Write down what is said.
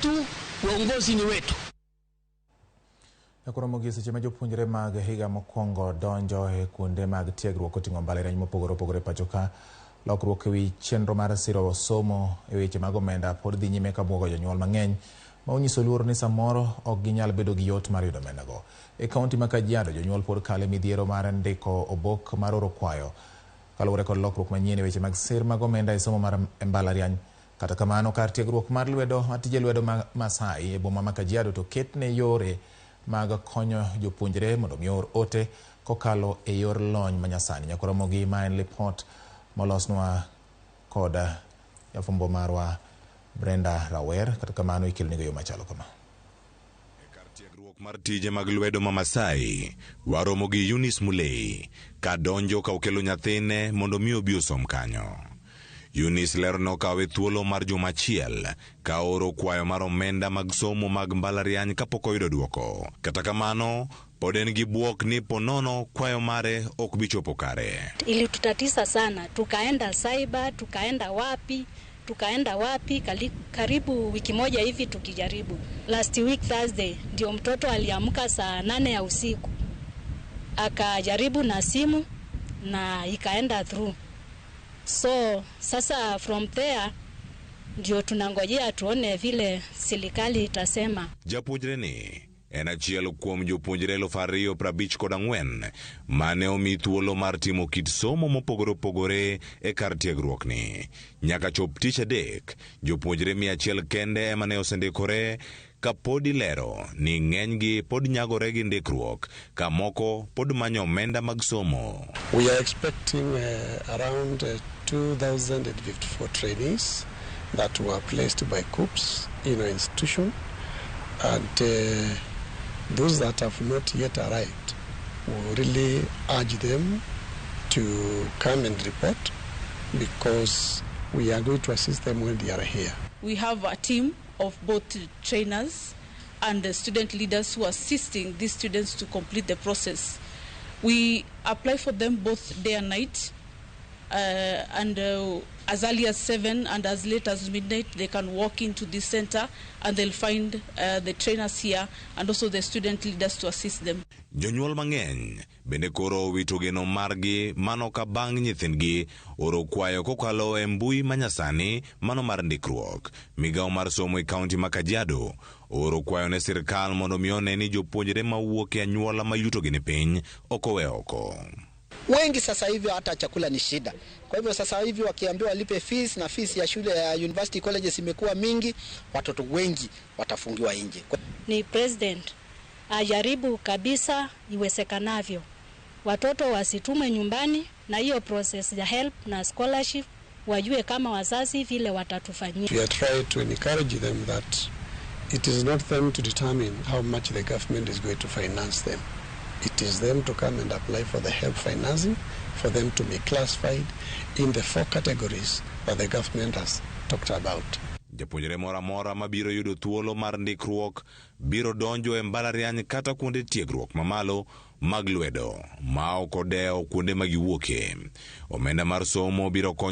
Tu uongozi ni wetu. Nyakoromo gi seche ma jopuonjre mag higa mokwongo donjo e kuonde mag tiegruok koting'o mbalariany mopogore opogore pacho ka. Lokruok ewi chenro mar siro somo e weche mag omenda pod dhi nyime ka buogo jonyuol mang'eny ma onyiso luor ni samoro ok ginyal bedo gi yot mar yudo omenda go. E kaunti ma Kajiado, jonyuol pod kalo e midhiero mar ndiko obok mar oro kwayo kaluwore kod lokruok manyien e weche mag sir mag omenda e somo mar mbalariany. Kata kamano, kar tiegruok mar lwedo mar tije lwedo ma Masai e boma ma Kajiado to ketne yore mag konyo jopuonjre mondo mi oor ote kokalo e yor lony manyasani. Nyakoromogi ma en lipot molosnwa kod jafwambo marwa Brenda Rawer. Kata kamano ikelonigo yo machalo kama. E kar tiegruok mar tije mag lwedo ma Masai, waromo gi Eunice Mulei ka donjo ka okelo nyathine mondo mi obi osom kanyo. Eunice lero ni okawe thuolo mar juma achiel ka oro kwayo mar omenda mag somo mag mbalariany kapok oyudo duoko. Kata kamano, pod en gi buok ni ponono kwayo mare ok bi chopo kare. Ilitutatiza sana, tukaenda cyber, tukaenda wapi, karibu wiki moja hivi tukijaribu. Last week Thursday ndio mtoto aliamka saa 8 ya usiku akajaribu na simu na ikaenda through. So sasa from there ndio tunangojea tuone vile serikali itasema. Japuonjre ni en achiel kuom jopuonjre 2054 mane omi thuolo mar timo kit somo mopogore opogore e kar tiegruok ni. Nyaka chop tich adek, jopuonjre 100 kende ema ne osendikore ka pod ilero ni ng'enygi pod nyagore gi ndikruok ka moko pod manyo omenda mag somo. We are expecting around 2,054 trainees that were placed by KUCCPS in our institution, and those that have not yet arrived, we really urge them to come and report, because we are going to assist them when they are here. We have a team of both trainers and the student leaders who are assisting these students to complete the process. We apply for them both day and night, and as early as 7 and as late as midnight, they can walk into this center and they'll find the trainers here and also the student leaders to assist them. Jonyuol mang'eny bende koro owito geno margi mano ka bang' nyithindgi oro kwayo kokalo e mbui manyasani mano mar ndikruok. Migawo mar somo e kaunti ma Kajiado oro kwayo ne sirkal mondo mi one ni jopuonjre mawuok e anyuola ma yutogi ni piny ok owe oko. Wengi sasa hivi hata chakula ni shida. Kwa hivyo sasa hivi wakiambiwa walipe fees na fees ya shule ya university colleges imekuwa mingi, watoto wengi watafungiwa nje. Ni president ajaribu kabisa iwezekanavyo watoto wasitumwe nyumbani, na hiyo process ya HELB na scholarship wajue kama wazazi vile watatufanyia. We are trying to encourage them that it is not them to determine how much the government is going to finance them. It is them to come and apply for the HELB financing, for them to be classified in the 4 categories that the government has talked about. Japuonjre moro amora mabiro yudo thuolo mar ndikruok biro donjo e mbalariany kata kuonde tiegruok mamalo mag lwedo ma ok odewo kuonde ma giwuoke. Omenda mar somo biro konyo